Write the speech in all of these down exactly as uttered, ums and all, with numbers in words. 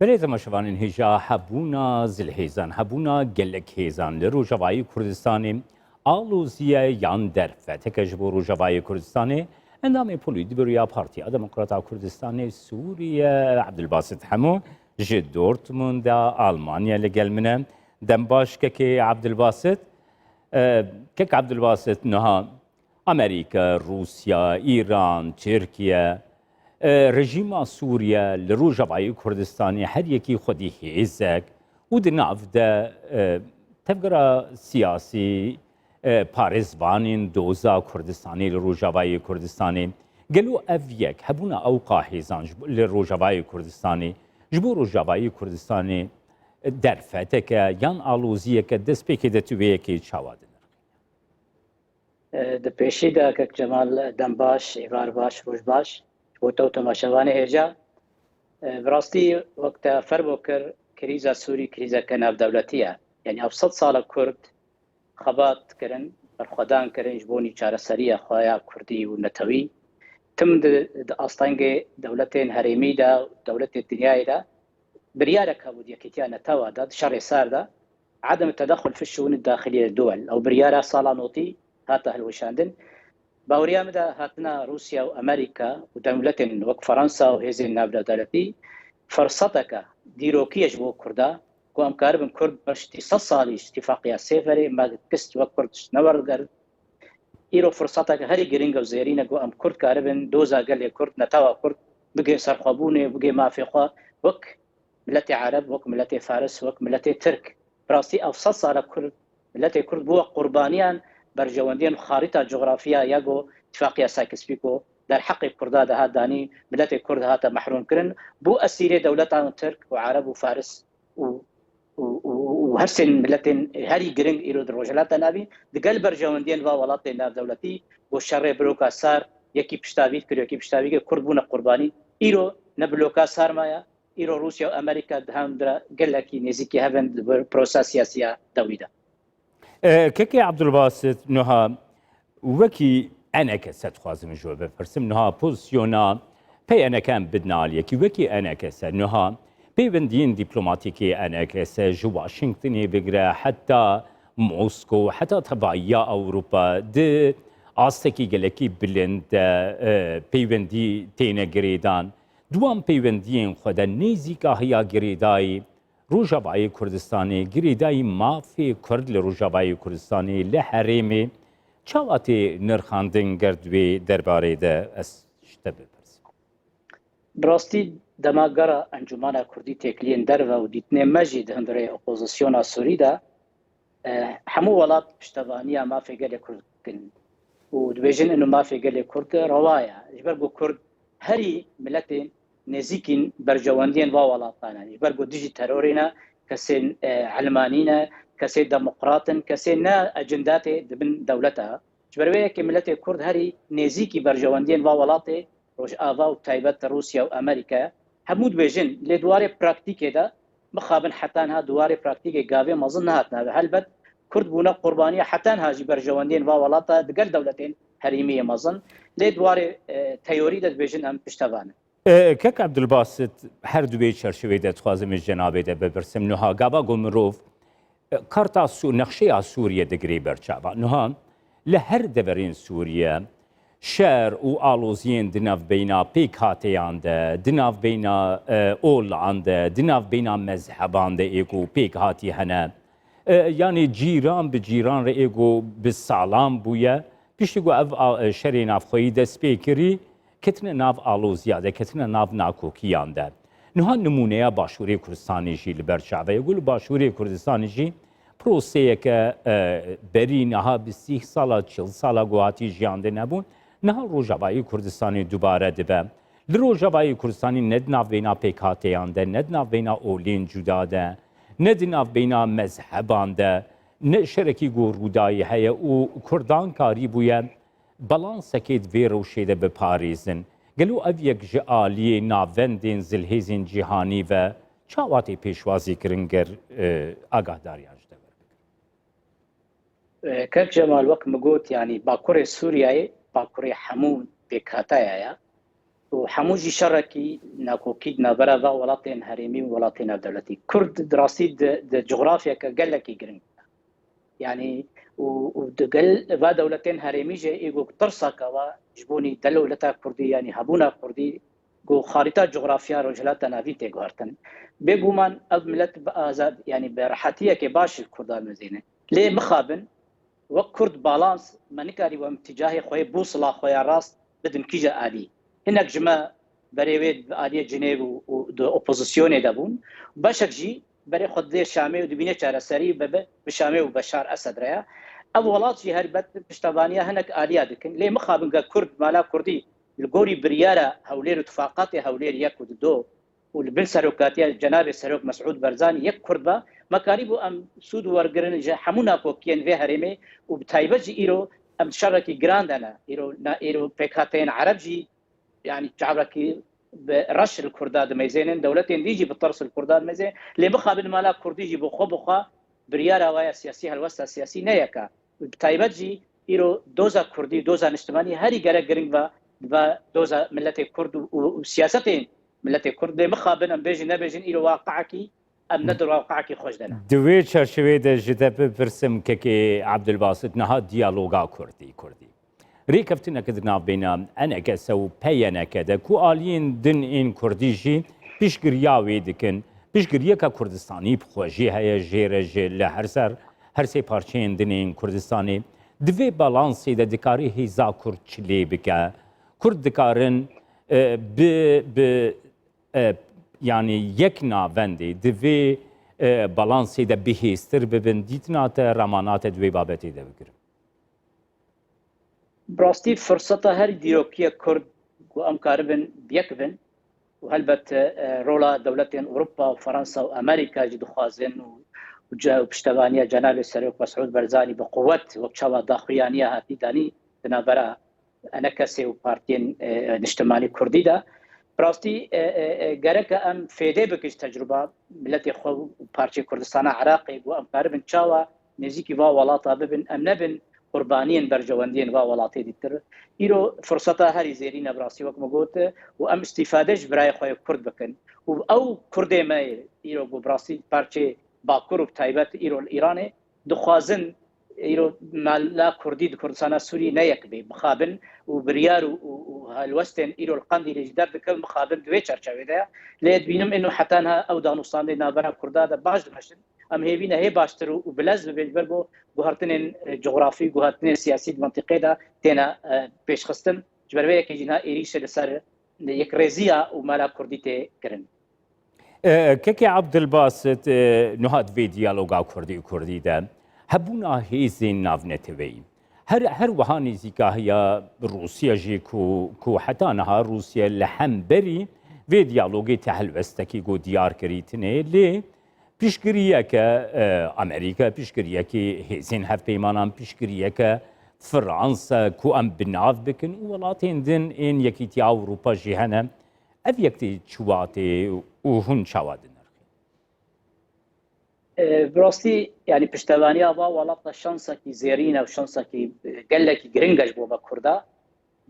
Belê temaşevanên hêja, hebûna zilhêzan, hebûna gelek hêzan li Rojavayê Kurdistanê aloziye yan derfeteke ji bo Rojavayê Kurdistanê. Endamê Polîtbüro ya Partiya Demokrata Kurdistanê Sûriye Abdulbasit Hemo ji Dortmunda Almanya li gel min e. Dem baş kekê Abdulbasit. E, kek Abdulbasit, niha Amerîka, Rûsya, Îran, Tirkiye, e, rejîma Sûriye li Rojavayê Kurdistanê her yekî xwedî hêzek û di nav de, e, tevgera siyasî, e, parêzvanên doza Kurdistanê li Rojavayê Kurdistanê. Gelo ev yek hebûna ewqa hêzan ji bo, li Rojavayê Kurdistanê, ji bo Rojavayê Kurdistanê, e, derfeteke yan aloziyeke destpêkê de tu vê yekê çawa dinirxî? Di pêşî de kek Cemal, dem baş, êvar baş, roj baş ji bo te û temaşevanê hêja. Bi rastî wek te fermo kir, krîza Sûrî krîzeke navdewletî ye. Yanî ev sed sal e Kurd xebat kirin, berxwedan kirin ji bo nî çareseriya xwe ya Kurdî û netewî. Tim di, di astengê dewletên herêmî de, dewletê dinyayê de biryarek hebû di Yekîtiya Netewa de, di şerê sar de, عدم التدخل في الشؤون الداخلية للدول. Ew biryara sala notî hate hilweşandin. Baweriya min de hatina Rûsya û Amerîka û dewletên wek Fransa û hêzên navdewletî firseteke dîrokî ye ji bo Kurda, ku em karibin Kurd ber ji tî sed salî ji Tifaqiya Sêverê me kist wek Kurd ji newer digerin. Îro firseteke herî girîng û zêrîn e ku em Kurd karibin doza gelê Kurd, netewa Kurd bigê serxwebûnê, bigê mafê xwe wek miletê Ereb, wek miletê Faris, wek miletê Tirk. Bi rastî ev sed sal e Kurd, miletê Kurd bû weq qurbaniyan berjewendiyên xarîta cografîya ya ku Tifaqiya Sykes-Picot derheqê Kurda de hat danî, miletê Kurd hate mehrûm kirin, bû esîrê dewletan Tirk û Ereb û Faris û, û, û, û hersên miletên herî giring îro di Rojhilata Navî, digel berjewendiyên va welatên navdewletî, bo şerê bloka sar, yekî pişta vî dikir, yekî pişta vî dikir, Kurd bûne qurbanî. Îro ne bloka sar maye, îro Rûsya û Amerîka di hem de gelekî nêzîkî hev in di vir prosa siyasiya dewî de. E, Kekê Abdulbasit, niha wekî enekese dixwazim ji we bipirsim, niha pozisyona pey eneke em bidin aliyekî, wekî enekese niha pêwendiyên dîplomatîkê enekese ji Washingtonê bigire heta Moskow, heta tevahiya Ewropa di astekî gelekî bilind de, e, peywendî têne girêdan. Di wan peywendiyên xwe de nêzîkahiya girêdayî Rojavayê Kurdistanê, girêdayî mafê Kurd li Rojavayê Kurdistanê, li herêmê çawa tê nirxandin, ger di wê derbarê de ez ji te bipirsim? Bi rastî dema gera Encûmena Kurdî têkiliyên derve û dîtinên me jî di hundirê opozisyona Sûrî de, e, hemû welat piştevaniya mafê gelê Kurd dikin û dibêjin ino mafê gelê Kurd rewa ye. Ji ber ku Kurd herî miletên nêzîkîn berjewendiyên va welatan e. Ji ber ku dijî terorê ne, kesên, e, elmanî ne, kesê demokrat in, kesê ne ecindatê di bin dewleta. Ji ber wê yekê miletê Kurd herî nêzîkî berjewendiyên va welatê Rojava û taybet Rûsya û Amerîka ye. Hemû dibêjin, lê di warê praktîkê de mixabin heta niha di warê praktîkê gavê mezin nehatine. Helbet Kurd bûne qurbaniya heta niha jî berjewendiyên va welata digel dewletên herêmî yê mezin. Lê di warê, e, teorî de dibêjin em piştevan in. E, Kek Abdulbasit, her di wê çerçevê de dixwazim ji cenabê de bipirsim. Niha gava ku mirov, e, karta Sû-, nexşeya Sûriye digirê ber çava. Niha li her deverên Sûriye şer û aloziyên di navbeyna pêkhateyan de, di navbeyna, e, olan de, di navbeyna mezheban de ê ku pêkhatî hene. E, yanî cîran bi cîran re ê ku bi salan bûye. Piştî ku ev a-, e, şerê navxweyî dest pê kirî, ketine nav aloziya de, ketine nav nakokiyan de. Niha nimûneya Başûrê Kurdistanê jî li ber çav e. Ku li Başûrê Kurdistanê jî proseyeke, e, berî niha bi sîh sala, çil sala ku hatî jiyandin hebûn, niha Rojavayê Kurdistanê dubare dibe. Li Rojavayê Kurdistanê ne di navbeyna pêkhateyan de, ne di navbeyna olên cuda de, ne di navbeyna mezheban de, ne şerekî ku rûdayî heye û Kurdan karîbûye balansekê di vê rewşê de biparêzin. Gelo ev yek ji aliyê navendên zilhêzên cîhanî ve çawa tê pêşwazî kirin ger, e, agahdariyan ji te werbigirin? E, Kek Cemal, wek min got, yanî Bakurê Sûriyeyê, Bakurê hemû pêkhataya ye. û hemû jî şerekî nakokî di navbera va welatên herêmî û welatên navdewletî. Kurd di rastî di, di cografyeke gelekî giring e. Yanî û, û di gel va dewletên herêmî jî ê ku tirsaka wa ji bo nî dewleta Kurdî, yanî hebûna Kurdî, ku xarîta cografya Rojhilata Navîn tê guhertin. Bêguman ev milet bi azad, yanî bi rehetiyekê baş ji Kurdan mezêne. Lê mixabin, wek Kurd balans, me nikarî em tîcahê xwe yê bûsila xwe ya rast bidin kîja alî. Hinek ji me berê wê di aliyê Cinêv û, û di opozisyonê de bûn. Beşek jî berê xwe didê Şamê û dibîne çareserî bi, bi, bi Şamê û Beşar Esed re ya. Ev welat jî helbet piştevaniya hinek aliya dikin. Lê mixabin ge Kurd, mala Kurdî li gorî biryara Hewlêr û tifaqatê Hewlêr yek û di do û li bin serokatiya Cenabê Serok Mesûd Barzanî yek Kurd be, me karîbû em sûd wergirin ji hemû nakokiyên vê herêmê û bi taybet jî îro em di şerekî giran de ne. Îro, na, îro pêkhateyên Ereb jî, yanî çavekî bi reş li Kurda dimeyzênin, dewletên dî jî bi tirs li Kurda dimeyzênin. Lê mixabin mala Kurdî jî bi xwe bi xwe biryara waya siyasî, helwesta siyasî ne yek e. Bi taybet jî îro doza Kurdî, doza niştimanî herî gerek giring ve, ve doza miletê Kurd û, û, û siyasetên miletê Kurd. Lê mixabin em bêjin nebêjin, îro waqiekî em ne di waqiekî xweş de ne. Di wê çerçeveyê de ji te bipirsim, kekê Abdulbasit, niha diyaloga Kurdî, Kurdî. Rêkeftineke di navbeyna E N K S û P Y N K de ku aliyên din ên Kurdî jî piştgiriya wê dikin. Piştgiriyeke Kurdistanî bi xwe jî heye jê re jî li her ser her sê parçeyên din ên Kurdistanê. Di vê balansê de dikarî hêza Kurd çi lê bike? Kurd dikarin, e, bi, bi, e, yanî yek navendê di vê, e, balansê de bihêztir bibin? Dîtina te, remana te di wê babetê de bigirim. Bi rastî firseta her dîrokiyek Kurd ku em karibin bi yek bin û helbet, e, rola dewletên Ewropa û Fransa û Amerîka jî dixwazin û, û ce-, û piştevaniya Cenabê Serok Mesûd Barzanî bi quwet wek çawa daxuyaniya hatî danî di navbera E N K S û partiyên, e, niştimanî Kurdî de. Bi rastî, e, e, e, gereke em fêdê bikin ji tecrûba miletê xwe û parçeyê Kurdistana Iraqê ku em karibin çawa nêzîkî va welata bibin, em nebin qurbaniyên berjewendiyên va welatê dîtir. Îro firseta herî zêrîn e bi rastî wek min got û em îstîfade ji birayê xwe yê Kurd bikin. Û ew Kurdê me yê îro ku bi rastî parçeyê Bakur û bi taybet îro li Îranê dixwazin îro mala Kurdî di Kurdistana Sûrî ne yek bê, bixabin û biryar û, û, û helwestên îro li Qendîlê jî derdikevin, bixabin di wê çerçevê de ye. Lê dibînim ino heta niha ew danûstandê navbera Kurda de baş dimeşin. Em hêvî ne hê baştir û, û bilez bibe ji ber ku guhertinên, e, cografî, guhertinên siyasî di mintîqê de têne, e, pêşxistin. Ji ber vê yekê jî niha êrîşê li ser yekrêziya û mala Kurdî tê kirin. E, Kekê Abdulbasit, e, niha di vê diyaloga Kurdî Kurdî de hebûna hêzên navneteweyî, her, her wiha nêzîkahiya Rûsya jî ku, ku heta niha Rûsya li hemberî vê diyalogê ti helwestekî ku diyar kirî tine, lê piştgiriyeke, e, Amerîka, piştgiriyekî hêzên hevpeymanan, piştgiriyeke Fransa ku em bi nav bikin û welatên din ên Yekîtiya Ewropa jî hene. Ev yek tê çi watê û hûn çawa dinirxîn? E, bi rastî, yanî piştevaniya va welata şansekî zêrîn e û şansekî, e, gelekî giring e ji bo me Kurda.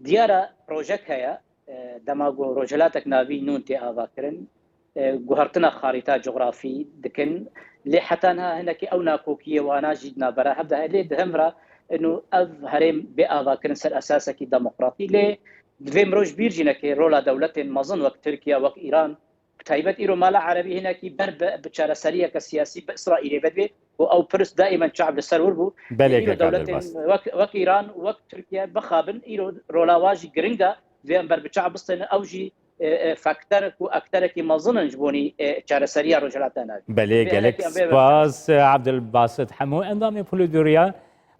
Diyar e projek heye, e, dema ku Rojhilatek Navîn nûn tê avakirin, e, guhertina xarîta cografî dikin. Lê heta niha hinekî ew nakokiyê wana jî di navbera hev de heye. Lê di hin re ino ev herêm bê avakirin ser esasekî demokratî. Lê divê mirov ji bîr jî neke rola dewletên mezin wek Tirkiye, wek Îran, bi taybet îro mala Erebî hinekî ber bi, bi çareseriyeke siyasî bi Îsraîlê vedibê û ew pirs daîmen çav li ser wir bû. Belê, Lê îro kek dewletên Abdulbasit. Wek, wek Îran, wek Tirkiye bixabin, îro rola wa jî giring e, divê em ber bi çav bistênin, ew jî, e, e, fakter û akterekî mezin in ji bonî, e, çareseriya Rojhilata Navîn. Belê, Divê gelek hinekî em bê spas, Abdulbasit Hemo, endamê Polîtbûroya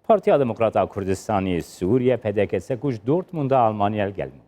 Partiya Demokrata Kurdistanê Sûriye, P D K S, ku ji Dortmunda Almanya li gel me.